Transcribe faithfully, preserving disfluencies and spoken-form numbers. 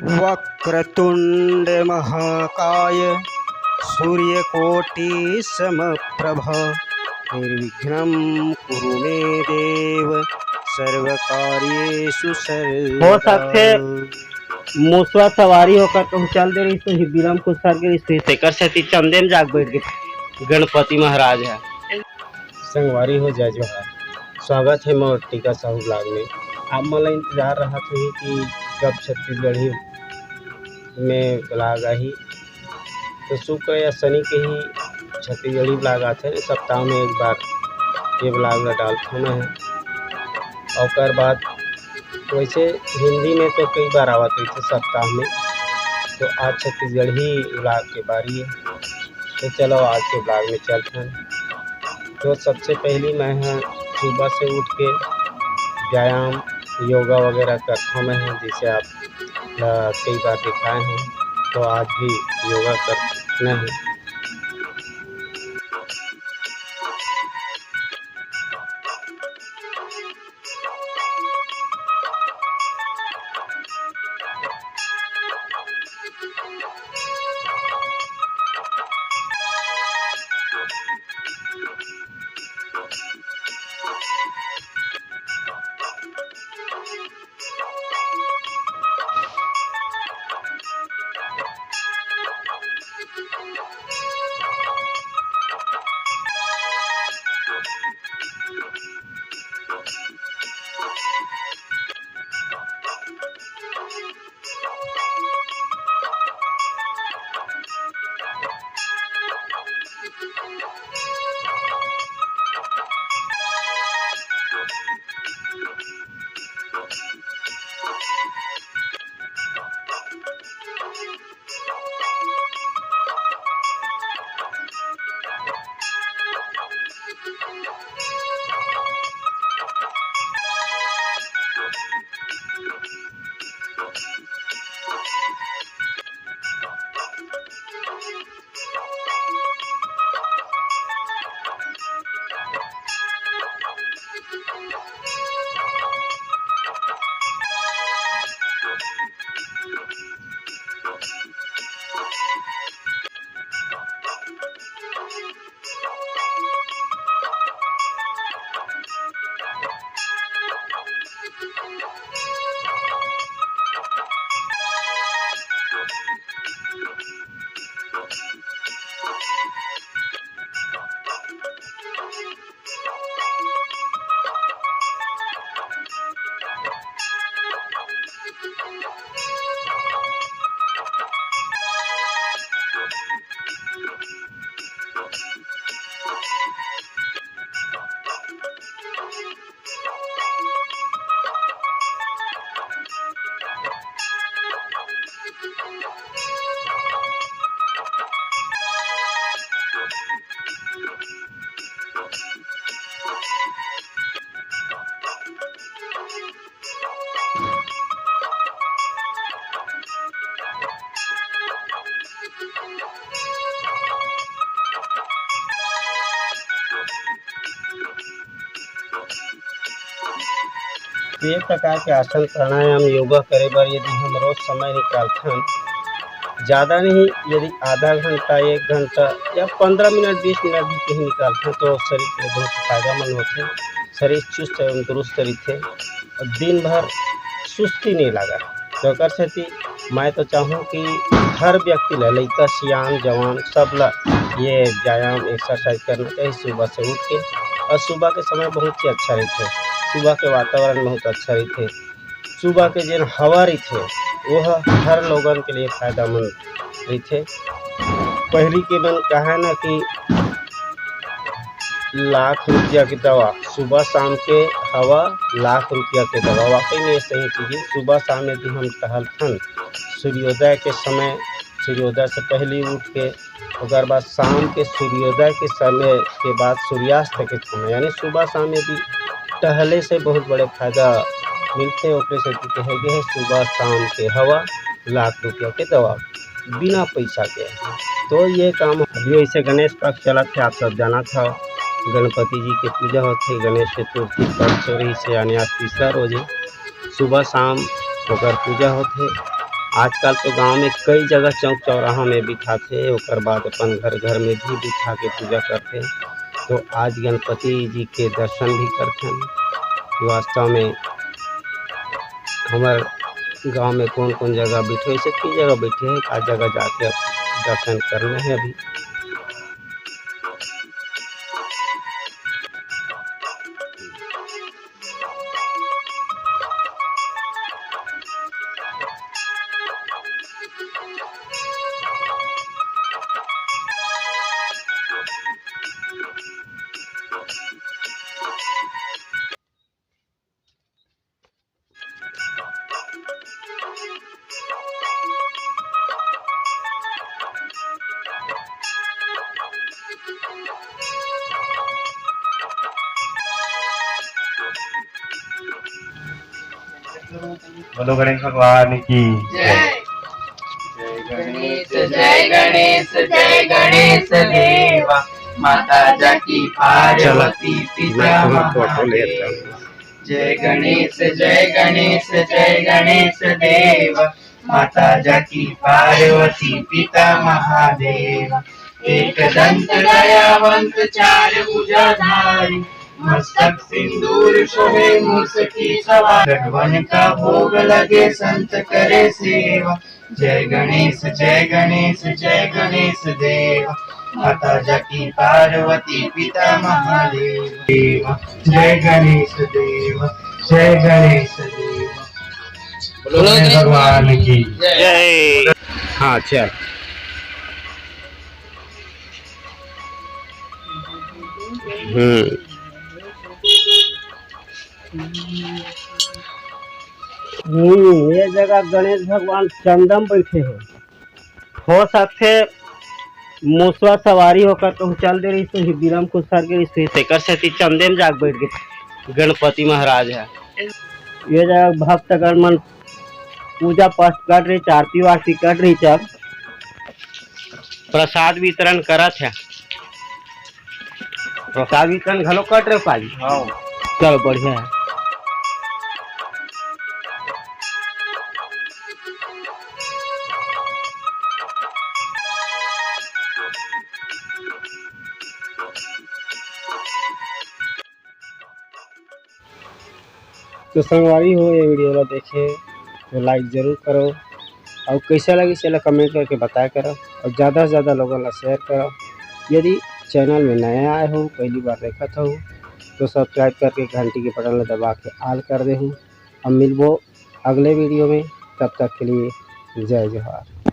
वक्रतुंड महाकाय सूर्यकोटि समप्रभ, निर्विघ्नं कुरु मे देव सर्वकार्येषु सर्वदा। हो सकथे मुसवा सवारी होकर कहूँ चल दे रहिस, तो ही बिलम कुसर गे रहिस, तेकर सेती चंदे म जाके बइठ गे गणपति महाराज ह। संगवारी हो, जय जोहार। स्वागत हे मोर टीका साहू vlog में। आप मन ला इंतजार रहत होही कि कब छत्तीसगढ़ी में vlog आही। तो शुक्र या शनि के ही छत्तीसगढ़ी vlog आथे, सप्ताह में एक बार ये vlog ला डालथों मैं। ओकर बाद वैसे हिंदी में तो कई बार आवत रहिथे सप्ताह में, तो आज छत्तीसगढ़ी vlog के बारी हे। तो चलो आज के vlog में चलथन। तो सबसे पहली मैं ह सुबह से उठ के व्यायाम, योगा वगैरह करथों मैं ह, जैसे आप ला कई बार दिखाए हूँ। तो आज भी योगा करना है। तो ये प्रकार के आसन, प्राणायाम, योगा करे बर यदि हम रोज समय निकालथन, ज़्यादा नहीं, यदि आधा घंटा, एक घंटा या पन्द्रह मिनट, बीस मिनट भी कहीं निकालथन, तो शरीर के लिए बहुत फायदेमंद होथे। शरीर चुस्त एवं दुरुस्त रहिथे और दिन भर सुस्ती नहीं लगा। तो एकर सेती मैं तो चाहूँ कि हर व्यक्ति ला, लइका, सियान, जवान, सब ला ये व्यायाम, exercise करना चाहिए सुबह से उठ के। और सुबह के समय बहुत ही अच्छा रहिथे, सुबह के वातावरण बहुत अच्छा रहिथे, सुबह के जेन हवा रहिथे, वो ह हर लोगन के लिए फायदेमंद रहिथे। पहिली के मन कहे ना कि लाख रुपया के दवा, सुबह शाम के हवा लाख रुपया के दवा। वाकई में ये सही चीज है। सुबह शाम यदि हम टहलथन, सूर्योदय के समय, सूर्योदय से पहले उठ के, ओकर बाद शाम के सूर्योदय के समय के बाद सूर्यास्त के समय, यानी सुबह शाम यदि टहले से बहुत बड़े फायदा मिलथे, ओकरे सेती कहे गे हे, सुबह शाम के हवा लाख रुपया के दवा। बिना पैसा के। तो ये काम अभी वैसे गणेश पक्ष चलत हे, आप सब जानत हव, गणपति जी के पूजा होथे, गणेश चतुर्थी परसों रहिस हे, यानी आज तीसरा रोज हे। सुबह शाम ओकर पूजा होथे। आजकल तो गांव में कई जगह चौक चौराहा में बिठाथे, ओकर बाद अपन घर घर में भी बिठा के पूजा करथे। तो आज गणपति जी के दर्शन भी करथन। वास्तव में हमर गांव में कौन कौन जगह बैठे, ऐसे कई जगह बैठे हैं, आज जगह जाके दर्शन करना है अभी। बोलो गणेश भगवान की। जय। जय गणेश, जय गणेश, जय गणेश देवा, माता जाकी पार्वती पिता महादेव। जय गणेश, जय गणेश, जय गणेश देवा, माता जाकी पार्वती पिता महादेव। एक दंत दयावंत चार भुजाधारी, मस्तक सिंदूर शोभे मूस की सवार। गठवन का भोग लगे संत करे सेवा। जय गणेश, जय गणेश, जय गणेश देव। माता जाकी पार्वती पिता महादेव। देव, जय गणेश देव, जय गणेश देव। बोलो गणेश भगवान की जय। हाँ, चल। हम्म। हम्म, ये जगह गणेश भगवान चंदम बैठे हैं। हो सकथे मुसवा सवारी होकर कहूँ चल दे रहिस होही, बिलम कुसर गे रहिस होही, तेकर सेती चंदे म जाके बैठ गे गणपति महाराज ह। ये जगह भक्तगण मन पूजा पाठ कर रही, आरती वारती कर रही, जब प्रसाद वितरण करत है। प्रसाद वितरण घलो कर रहे पाजी? हाँ। चलो, बढ़िया है। तो संगवारी हो, ये video ला देखे तो like जरूर करो, और कैसा लगिस एला comment करके बताया करो, और ज़्यादा से ज़्यादा लोगों ला share करो। यदि channel में नया आए हो, पहली बार देखत हो, तो subscribe करके घंटी के button ला दबा के all कर दे हूँ। अब मिलबो अगले video में, तब तक के लिए जय जोहार।